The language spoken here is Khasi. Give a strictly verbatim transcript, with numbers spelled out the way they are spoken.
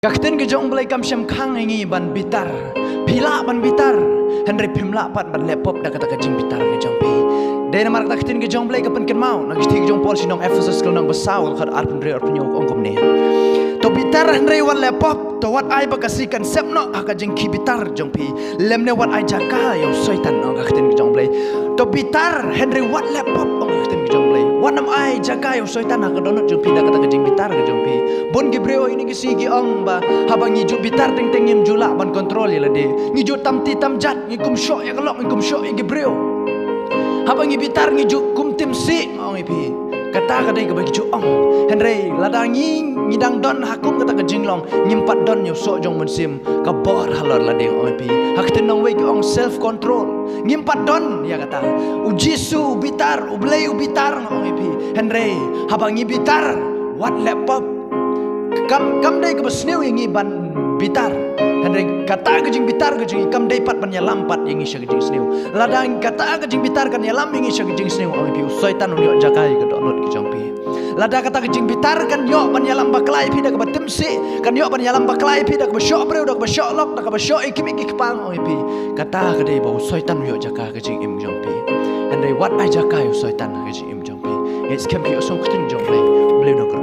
Ka ktien ka jong U Blei kam shym khang ïa ngi ban bitar. Phi lah ban bitar, hynrei phim lah pat ban leh pop da kata ka jingbitar ka jong phi. Dei namar kata ka ktien ka jong U Blei ka pynkynmaw na ka shithi ka jong u Paul sha ki nong Ephesus ka lynnong ba saw, ka dkhot arphew hynriew arphew hynñiew ka ong kumne: To bitar hynrei wat leh pop, to wat ai ba ka sngi kan sep noh ha ka jingkhih bitar jong phi, lymne wat ai jaka ïa u Soitan, ong ka ktien ka jong U Blei. To bitar hynrei wat leh pop, ong ka ktien ka jong U Blei. Wat nym ai jaka ïa u Soitan ha ka dohnud jong phi da kata ka jingbitar ka jong phi. Bun ki briew ha kine ki sngi ki ong ba haba ngi ju bitar teng teng ngim ju lah ban control ïa lade. Ngi ju tam kti tam jat, ngi kum shoh ïa ka lok, ngi kum shoh ïa ki briew. Haba ngi bitar ngi ju kum tim sih, ong ïa phi. Kata ka dei kaba ngi ju ong. Hynrei lada ngi, ngi dang don ha kum kata ka jinglong, ngim pat don ïa u soh jong u Mynsiem, ka bor halor lade, ong ïa phi. Ha ka ktien nongwei ki ong self control. Ngim pat don ïa kata. U Jisu u bitar, U Blei u bitar, ong ïa phi. Hynrei haba ngi bitar, wat leh pop. Kam, kam dei kaba sniew ïa ngi ban bitar. Hynrei kata ka jingbitar ka jong ngi kam dei pat ban ïalam pat ïa ngi sha ka jingsniew. Lada kata ka jingbitar kan ïalam ïa ngi sha ka jingsniew, ong ïa phi, u Soitan un ïoh jaka ïa ka dohnud ka jong phi. Lada kata ka jingbitar kan ïoh ban ïalam bakla ïa phi da kaba tim sih, kan ïoh ban ïalam bakla ïa phi da kaba shoh briew, da kaba shoh lok, da kaba shoh ïa ki mei ki kpa, ong ïa phi, kata ka dei ba u Soitan un ïoh jaka ha ka jingim jong phi. Hynrei wat ai jaka ïa u Soitan ha ka jingim jong phi. Ngi skhem phi ïohsngew ka ktien jong U Blei. U Blei un